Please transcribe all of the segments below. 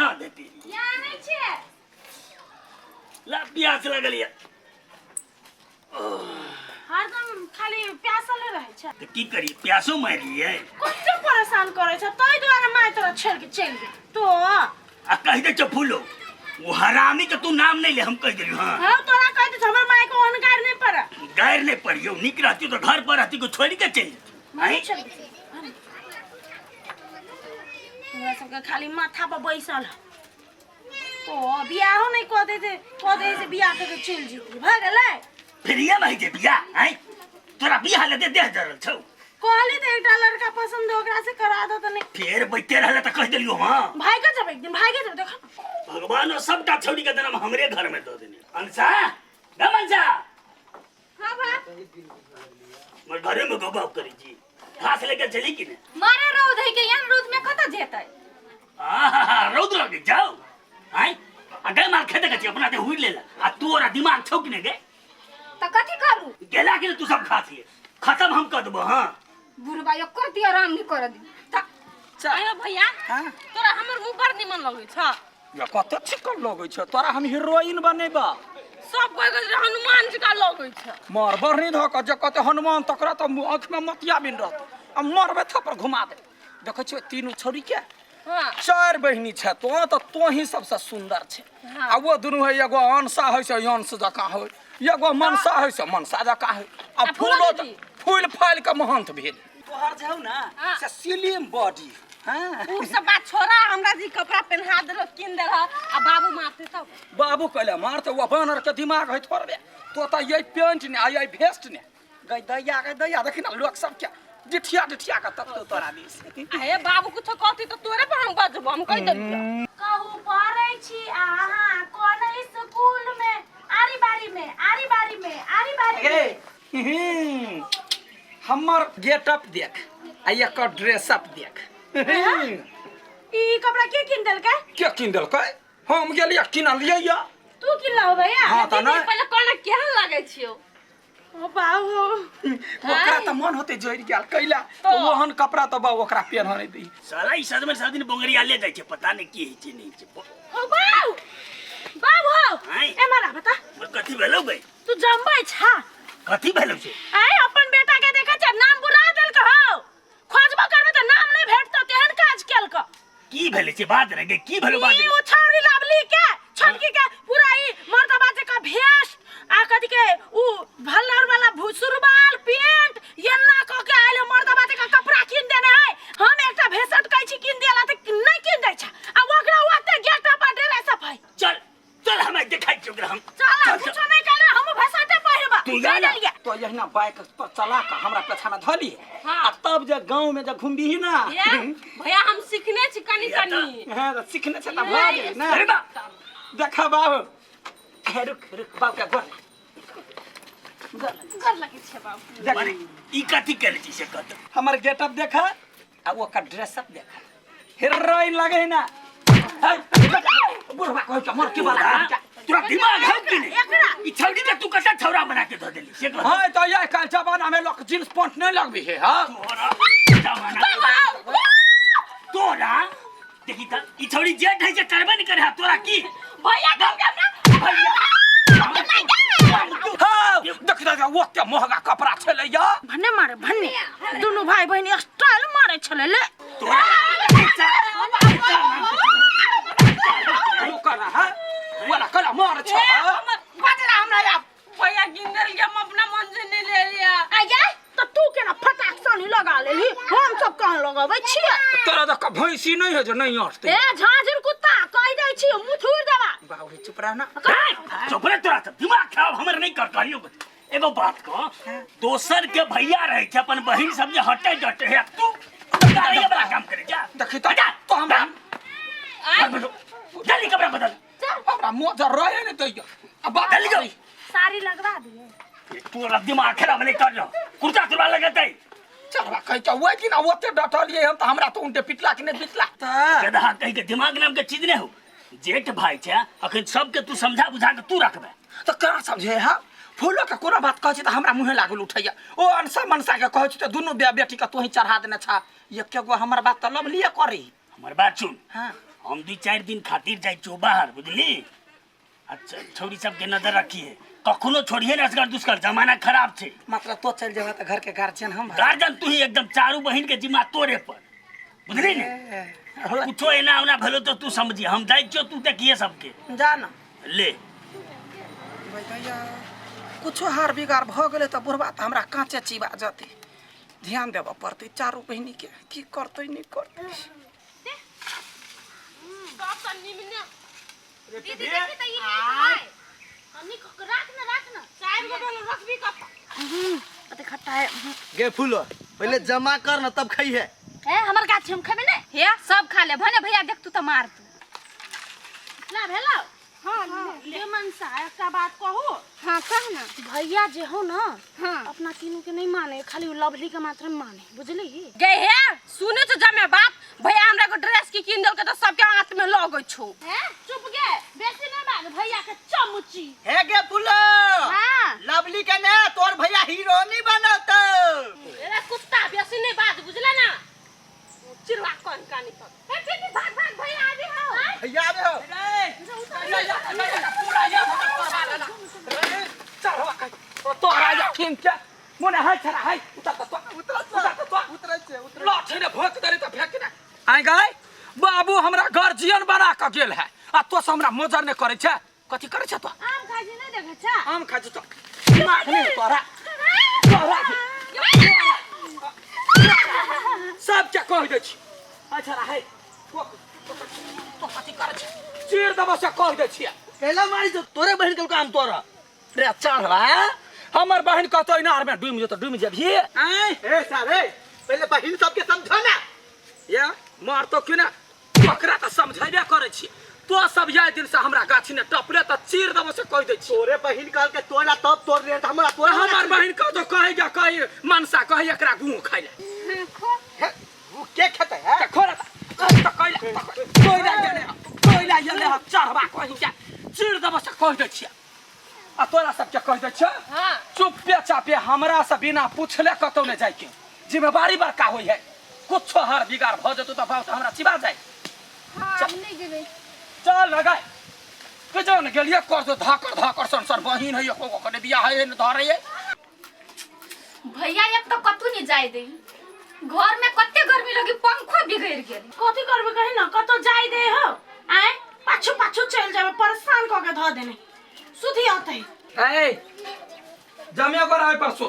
ना देती। या नहि छियै। ला प्यास लगल ये। हरदम खाली प्यासले रहै छै। तऽ की करिए, प्यासो मारि लियै। कते परेशान करै छै, ताहि दुआरे माय तोरा छोड़ि के चलि गेल तो। आ कहि दे छौ फूलो, ओ हरामी के तू नाम नहीं ले, हम कहि देलियौ। हाँ। हाँ, तोरा कहि दे, हमर माय के ओहन गारि नहि पड़े। गारि नहीं पड़ियौ, नीक रहती तो घर पर रहती, को छोड़ि के चलि जेती। माय छोड़ि के चलि। हमरा सबके खाली माथा पर बैसल है। तो बियाहो नहीं कऽ दे, कऽ दे से बियाह कऽ के चलि जेती, भऽ गेलै। फिर ये में जे बियाह आय तोरा बियाह ले दे देह जरल छौ। कहली तऽ एकटा लड़का पसंद है, ओकरा से करा दो तऽ नहीं। फेर बैठते रहले तऽ कहि देलियौ। हाँ। भागि जेबै एक दिन, भागि जेबै, देख। भगवान सबटा छौड़ी के जन्म हमरे घर में दऽ देने। अंसा गम अंसा। हाँ बा। मर घरे में गप करी जी, घास लेके चली कि ने? मारे रौद है के, यहाँ रौद में कतऽ जेतै? आहा, रौद लगे जाओ आय आ गए मार खेते के अपना ते हुई लेला आ तोरा दिमाग छौ कि ने गे? तऽ कथी करू? गेला कि ने तू सब घास ले खत्म हम कर देबो। हाँ। बुढ़बा एको रत्ती आराम नहीं कर दी तऽ। अयो भैया। हाँ? तोरा हमर मुंह बड़ निमन लगै छ। या कते चिकन लगै छ तोरा, हम हीरोइन बनेबा। सब कोई कहै छै हनुमान जी का लगै छ। मर बढ़नी धऽ कऽ जे कहते हनुमान तकरा तऽ आँखि में मोतिया बिन रहत आ मरबे थप्पड़ घुमा दे। देखै छियै तीनू छौड़ी के? हाँ। चारि बहिनी छै, तो तऽ तोही सबसँ सुन्दर छै। हाँ। आ ओ दुनू है, एगो अनसा है से अंश जकाँ है, एगो मनसा है से मनसा जकाँ है आ आ फूलो फूलो दीदी? फूल फालि के महंत भेल। तोहर जे हौ ना हाँ। से स्लिम बॉडी। हाँ। उ सब बात छोड़ा, हमरा जी कपड़ा पहना देलक, किन देलक आ बाबू मारते तब। बाबू कहले मारते, ओ बानर के दिमाग है थोड़बे। तो तऽ ये पेंट ने आ ये भेस्ट ने गई दैया, गई दैया, देखी ना लोक सब के डिठिया डिठिया के तकतो तोरा दिस। हे बाबू कुछो कहती तो तोरे पर हम बजबो, हम कहि देलियो। कहू पढ़ै छी अहाँ कोन स्कूल में? आरी बारी में, आरी बारी में, आरी बारी में। गे, हमर गेटअप देख आ एकर ड्रेसअप देख। ई कपड़ा के किन देलकै? के किन देलकै? हम गेलियै किनलियै या। तू किनला हो भैया? हाँ तऽ दीदी, नहि। पहिले कोना केहन लागै छियौ? ओ बाबू, ओकरा तऽ मन होते जरि गेल कैला तो ओहन कपड़ा तऽ बाबू ओकरा पेन्ह नहि दी। साला ई सजमनि सब दिन बोंगरिया ले जाइ छै, पता नहि की होइ छै नहि होइ छै। ओ बाबू, बाबू हो। आँय? ए मारा बता। मोर कथी भेलौ गई? तू जम्बै छा? कथी भेलौ से? आय अपन बेटा के देखै छ, नाम बुरा देलक हो, खोजबो करबे तऽ नाम नहि भेटतौ, तेहन काज केलक। की भेलै से बात रे गे, की भेलौ बात? ई ओ छौरी लावली के छोटकी के पूरा ई मर्दबा जकाँ भेष आ कथी के उ भल्लर वाला सुरबाल पेंट एना क के आयल, मर्दबा जकाँ कपड़ा कीन देने है। हम एकटा भेसट कहै छी कीन दियाला तऽ नहि कीन दै छै आ ओकरा ओते गेट पर ड्रेस अप है। चल चल, हम देखै छियै ओकरा हम। चल। चल, कुछो नहि कहले, हम भेसटे पहिरबा। तू जा ना। चलिए। तो यहिना बाइक पर चला के हमरा पीछा में धली हाँ। आ तब जे गांव में जे घुमबीही ना। ये भैया, हम सीखने छी कनी कनी। हाँ, तऽ सीखने छै तऽ भऽ गेलै ना। अरे बा। देखा बाबू, हे रुक रुक, बाबू के गोर गोर। गोर लगै छै बाबू। देख। अरे ई कथी केले छी से कत? हमर गेटअप देखा आ ओकर ड्रेसअप देखा, हीरोइन लगे है ना। है, बुढ़वा कहै छै मर के बाला। तोरा दिमाग है कि नहीं? एकरा ई छौड़ी के तू कता छौड़ा बना के धऽ देली से कह। हाँ तो ये काल जमाना में लोग जींस पैंट नहीं लगबी है। हाँ। तोरा जमाना तोरा देखी त ई छौड़ी जेठ है से करबे नहीं करे है, तोरा की? भैया कह के हमरा भैया। हाँ देख देख, ओते महंगा कपड़ा छलै या। भन्ने मारे भन्ने, दुनू भाई बहिन स्टाइल मारे छलै ले। तोरा रुक ना है वाला कला मार छ। हमर बजरा हमरा या भैया गिन देल के, हम अपना मन से नहीं ले लिया। आ जाय तऽ तू केना फटाक सनी लगा लेली, हम सब कहाँ लगबै छियै? तोरा देख भैंसी नहीं है जो नहीं अटते। ए झांझुर कुत्ता, कहि दै छियै मुँह थूर देबा। बाबू रे, चुप रह ना। चुप रे, तोरा सब दिमाग खराब हमर नहीं कर। कहियो एगो बात कह, दोसर के भैया रहे छै अपन बहिन सब जे हटे जटे है, तू गाड़ी वाला काम करे जा। देखी तो जा। तो हमरा जल्दी कपड़ा बदल। हमरा मोजर रहे नहीं दैया आ बात। जल्दी जाओ। साड़ी लगवा दिए। तोरा दिमाग खराब नहीं कर रहा, कुर्ता सुरवाल लगतै। चलबा कहि के ओहि दिन ओते डटलियै हम तऽ हमरा तऽ उनटे पिटला कि नहि पिटला तऽ। गधा कहि के दिमाग नाम के चीज नहीं हो, जेठ भाई छै अखन सबके तू समझा बुझा के तू रखबे। तऽ केना समझे हा? फूलो के कोनो बात कहै छी तऽ हमरा मुँहे लागल उठैया। ओ अनसा मनसा के कहै छी तऽ दुनू बे बेटी के तोही चढ़ा देने छा, एके गो हमर बात तऽ लवलिए करी। हमर बात सुन। हाँ। हम 2-4 दिन खातिर जाइ छियौ बाहर, बुझली? अच्छा छौरी सबके नजर रखिए, कखनो छोड़िए ना असगर दुष्कर, जमाना खराब छै। मतलब तो चल जेबा तऽ घर के गार्जियन हम भऽ गार्जियन तू ही एकदम, चारू बहिन के जिम्मा तोरे पर, बुझली ने? होला। कुछो एना ओना भेलो तो तू समझी, हम जाइ छियौ, तू देखिए सबके। जा ना। ले भैया कुछो हार बिगाड़ भऽ गेलै तऽ बुढ़बा तऽ हमरा काँचे चिबा जतै। ध्यान देबऽ पड़तै चारू बहिनी के, की करतै नहि करतै। सब तऽ निमने। दीदी देखी तऽ ई नीक है। कनी राख ना, राख ना, चारि गो भेल, रखबी कतऽ? अते खट्टा है। गे फूलो, पहले जमा कर ना तब खाई है। ए हमर गाछ हम खेबे ने। हे सब खा ले भने भैया, देख तू तऽ मार तू। ला भेलो। हाँ। ले मनसा, एकटा बात कहू? हाँ कह ना। भैया जे हो ना, हाँ, अपना तीनू के नहीं माने, खाली उ लवली के मात्र माने, बुझली? गे हे सुने तो जमे बात, भैया हमरा को ड्रेस की किन देलकै तऽ सबके हाथ में लगै छौ। हैं चुप गे, बेसी नहीं बात, भैया के चमची। हे गे फूलो। हाँ। लवली के ने तोर भैया हीरोनी बनत। अरे कुत्ता, बेसी नहीं बात, बुझले ना? चिड़वा कन कानी पर। ए दीदी भाग भाग, भैया आबे हो। भैया आबे हो। तोरा यकीन के मोने है छरा है, उतर त तो, उतर त तो, उतरै छै, उतरै। लाठी ने भोक दे त फेंक ने। आइ गाय बाबू हमरा गार्जियन बना के गेल है आ तो से हमरा मोजर ने करै छै। कथी करै छै तो? आम खाइ छी नहीं देखै छा? आम खाइ छी तो दिमाग नहीं तोरा, तोरा सब के कह दै छी। अच्छा है तो कथी करै छै? चीर देबो से कह दै छियै। कैला मारी तो तोरे बहिन के काम तोरा। रे चढ़वा, हमर बहिन कहतो इनार में डूबि जेतो, डूबि जेबही। आय ए सारे, पहले बहिन सबके समझो ना। ये मारतो कि ना? ओकरा तऽ समझेबे करै छी। तो सब जाय दिन से हमरा गाछी ने टपले तऽ चीर देबो से कह दै छी। तोरे बहिन कहल के तोरा तब तोड़ ले, हमरा तोरा। हमर बहिन कहतो कहे जा कहे मनसा कहे एकरा गुह खाइ ले। हाँ, खो। हे, उ के खेतै है? तऽ खोला तऽ कइला कोइला गेले, कोइला गेले, चढ़वा कहि जा चीर देबो से कह दै छियै। आ तोरा सबके कह दै छियै। हाँ। चुपे चापे हमरा से बिना पूछले कतौ ने जाइके, जिम्मेवारी बड़का होइ है। कुछो हार बिगाड़ भऽ जेतौ तऽ बाप हमरा चिबा जाय। हाँ हम नहीं जेबै। चल लगाय के जान गेलिए कर दो धाकर धाकर सन सन बहिन है, एको गो कने बियाह है ने धरे है। भैया एक तो कतू नहीं जाय दे, घर में कते गर्मी लगी, पंखो बिगड़ गेल। कथी करबे कही ना, कतौ जाय दे हो? आय पाछू पाछू चल जाबे, परेशान क के ध देने सुधी आते। ए जमे कर आय परसो,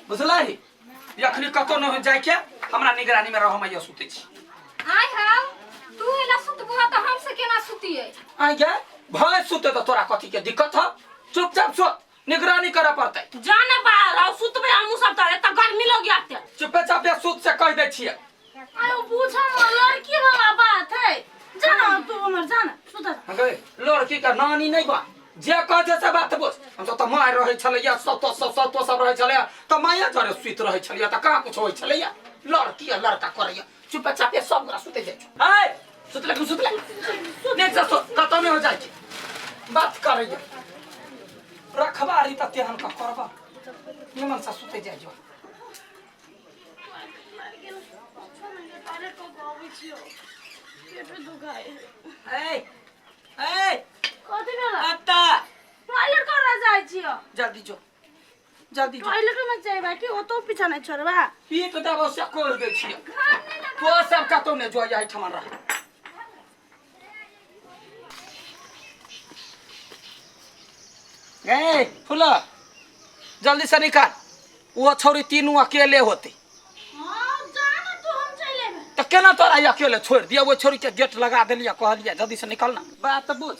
बुझलही? यखनी कतौ न जाय के, हमरा निगरानी में रह, हम सुतै छी। आय हाउ तू एना सुतबो तऽ हम से केना सुतियै? आय गे भय सुते तऽ तोरा कथी के दिक्कत ह? चुपचाप सुत, निगरानी करे पड़तै। जाने बाहर आओ, सुतबे हमहूँ सब तऽ एतऽ गर्मी लग जाते। चुपे चापे सुत से कह दै छियै। आयो पूछो ना, लड़की वाला बात है, जाना तू हमर, जाना सुत जा। गए लड़की का नानी नहीं बा, जे कह जे से बात बुझ। हम सब तऽ माय रहै छलैया, सब तो सब सब तो सब रहै छलैया तऽ माया जरे सुति रहै छलैया तऽ कहाँ कुछ होइ छलैया। लड़की आ लड़का करैया, चुपे चापे सब गोरा सुते जाइ छौ। हाय सुतले कि सुतले नहीं जा, सुत कतौ नहीं हो जाइ छै। बात करैया रखबारी तऽ तेहन का करबा, निमन से सुते जाइ जो। टॉयलेट क के अबै छियो, पेट दुखाय। ए ए कथी भेला? अत्ता टॉयलेट करे जाइ छियो। जल्दी जो, जल्दी जो। टॉयलेट में जाइबा कि ओतो पीछा नहीं छोड़बा? पीट देबो से कह दै छियै। तो सब कतौ नहि जो, एहिठाम रह। ए फूला जल्दी से निकाल, वो छौरी तीनू अकेले होते। हां जाना तू, हम चल लेबे। तऽ केना तोरा अकेले छोड़ि दिया? वो छौरी के गेट लगा देलियै, कहलियै जल्दी से निकल ना। बात बुझ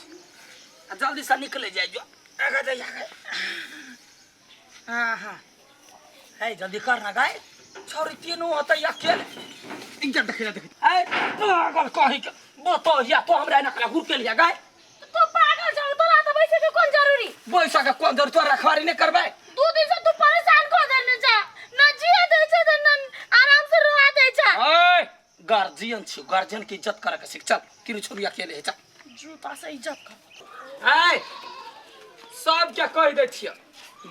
आ जल्दी से निकले जाय जो, आगे जाय आगे। हाँ हाँ है जल्दी कर ना गाय, छौरी तीनू होते अकेले। इज्जत देखे देखे ए पागल कहीं के बतो या तो हमरा एना करा घुर के लिया गाय। तू पागल छौ, तोरा तऽ बैसे के कोन जरूरी? बैसा के कोन जरूरी? तोरा रखवारी नहीं करबै? 2 दिन से तू परेशान कर देने छा, न जिए दै छै त न आराम से रह दै छै। ए गार्जियन छी, गार्जियन के इज्जत करे के सीख। चल तीनू छोरी अकेले है, चल। जूता से इज्जत कर। ए सबके कह दै छियै,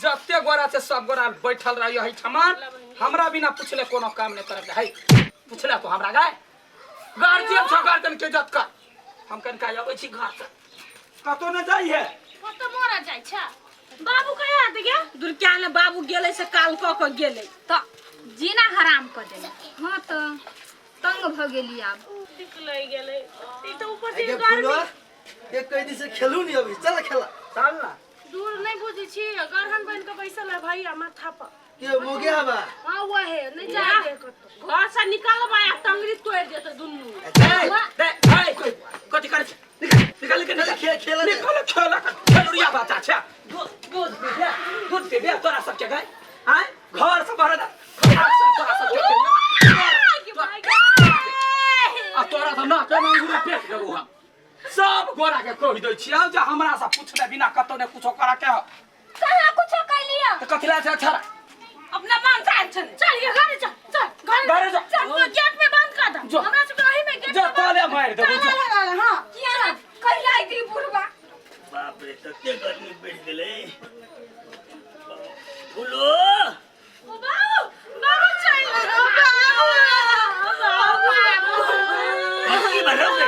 जते गोरा छै सब गोरा बैठल रहियो एहिठमा, हमरा बिना पूछले कोनो काम नहि करे के है। पूछले तो हमरा गाय? गार्जियन छौ, गार्जियन के इज्जत कर। हम कनिका अबै छी घर से कतौ न जाइ है। कतऽ मरऽ जाइ छै बाबू कहिया आते गे? दूर क्या ने बाबू गेलै से काल कऽ कऽ गेलै। तऽ जीना हराम कऽ देलक। हँ तऽ तंग भऽ गेली आब। दिक लागि गेलै ई तऽ ऊपर से ए गर्मी। फुलवा एक कैदी से खेलू नहीं अभी, चल खेला चल ना। दूर नहीं बुझै छी, गरहन बन के बैसल है भैया माथा पर। के मोगे हवा? हाँ वहे नहीं जाए दे कतौ। घर से निकलबै आ टंगरी तोड़ि देतै दुनू। ए दे ए कथी करै छै? निकल निकल निकल निकल। खेल खेल निकल खेल खेलुरिया बच्चा छै। दूध दूध पीबे, दूध पीबे तोरा सबके गए आय घर से बाहर जा। घर से तोरा सबके आ तोरा तऽ ना के मंगूरा पेट देबो हम। सब गोरा के कहि दै छियौ जे हमरा से पूछले बिना कतौ ने कुछो करा के। कहाँ कुछो कैलियो? तऽ कथी ला छै छड़ा? अपना मन से आयल छलै। चल ये घरे चल, चल घरे। घरे जा। चल वो गेट में बंद कर दे। जो। हमरा सबके वही में गेट जो में बंद ताले मारि देबो, जो। ताला लगा ले, हां। किया ने कैला दी बुढ़बा? बाप रे, तते गर्मी बढ़ि गेलै। फूलो ओ बाबू, बाबू चल गेलो, बाबू। बाबू। की भेलौ गे?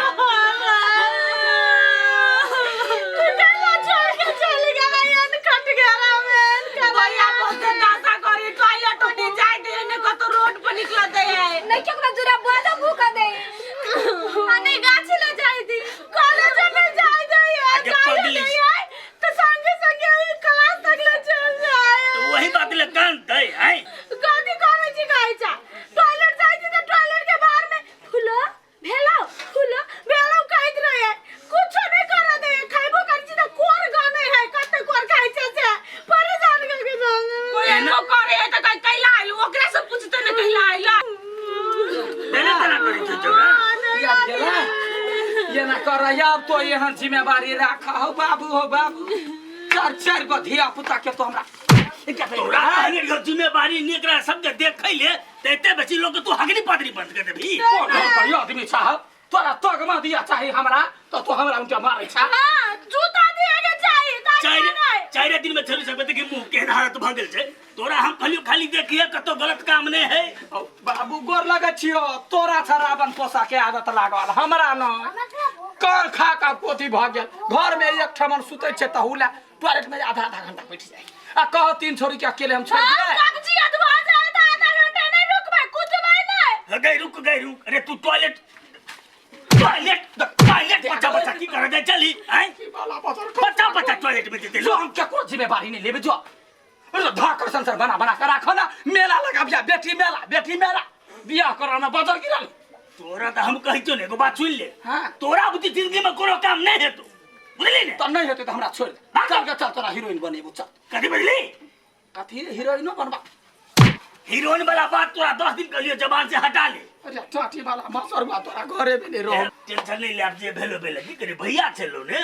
तू केना छोड़ के चल गेलै एन कटघरा में, एन भैया कटघरा। बहुते दशा करी, टॉयलेटो नहीं जाय दे, ने कतौ रोड पर निकल दे है। नहीं केकरो जुरा बोझ भूख दे आ नहीं गाछ ले जाय दी। कॉलेज में जाय दे है, आगे जाय पगली। दे है, तो संगे संगे ई क्लास तक ले चल जाए। तो वही बात ले कान दे हैं। कथी करै छी कहै छा? टॉयलेट जाइ छी तऽ टॉयलेट के बाहर में फूलो भेलो फूलो भेलो कहैत रहे, कुछो नहीं करऽ दे। खैबो करै छी तऽ कोर गनै है, कते कोर खाइ छै से परेशान कऽ के कोई एनो करे है तऽ कहीं कैला आयल, ओकरा से पूछते ने कैला आयल। देने तना करै छै चौरा। याद गेला ये ना कर अब तो एहन जिम्मेवारी राख हो बाबू, हो बाबू। चार चार गो धिया पुता के तो हमरा तोरा कहने रहियो जिम्मेवारी निक रहा सबके देखै ले त एते बेसी लोग के तू हगनी पादरी बंद कर देबी। कोन करियो आदमी छह तोरा तगमा दिया चाही हमरा तो तू हमरा उनके मारै छा। हां जूता दिए के चाही ताकि चारि नहीं। चारि दिन में चलि सकबे त कि मुंह केहन हालत भ गेल छै। तोरा हम कहलियो खाली देखिए कतौ गलत काम नहीं है। औ बाबू गोर लगै छियो, तोरा छ रावण पोसा के आदत लागल हमरा न कर खा का पोथी भ गेल। घर में एक ठमन सुतै छै तहू ला टॉयलेट में आधा आधा घंटा बैठ जाए आ कहो तीन छोरी के अकेले हम छोड़ दिए। कब्जी अधवा जाए त आधा घंटा नहीं रुकबै, कुदबै नहीं। गई रुक गई रुक। अरे तू टॉयलेट टॉयलेट टॉयलेट बच्चा बच्चा की कर दे चली हैं बच्चा बच्चा टॉयलेट में देते जो हम केकरो जिम्मेवारी नहीं लेबे। जो अरे धाकर संसार बना बना के राखो ना, मेला लगा बिया बेटी मेला बेटी मेला बियाह कराना बदल गिरल। तोरा तो हम कहै छियौ ने एगो बात सुन ले। हाँ। तोरा बुद्धि जिंदगी में कोनो काम नहीं हेतौ, बुझली ने? त नहीं हेतौ त हमरा छोड़ दे। चल गे चल, तोरा हीरोइन बनेबो चल। कथी बजली? कथी हीरोइनो बनबा? हीरोइन वाला बात तोरा 10 दिन कहलियो जबान से हटा ले। अरे टाटी वाला मसरुआ तोरा घरे में नहीं रहो। टेंशन नहीं ले, आब जे भेलो भेलो की करे भैया छलो ने।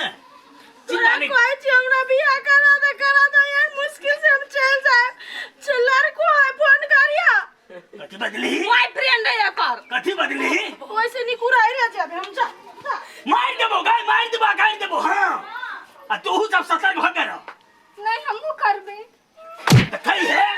तोरा चिंता नहीं। कहै छी हमरा बियाह करा दे, करा दे, यार मुश्किल से हम चल जाए। चल लड़को है फोन करिया। कथी बदली? बॉयफ्रेंड है एकर। कथी बदली? ओइसे निकुराइ रह जाबे हम जा। जा। मार देबो गाय, मार देबो गाय देबो। हां आ तोहू सब सतर्क भ के रह। नहीं हमहू करबे। त खै है।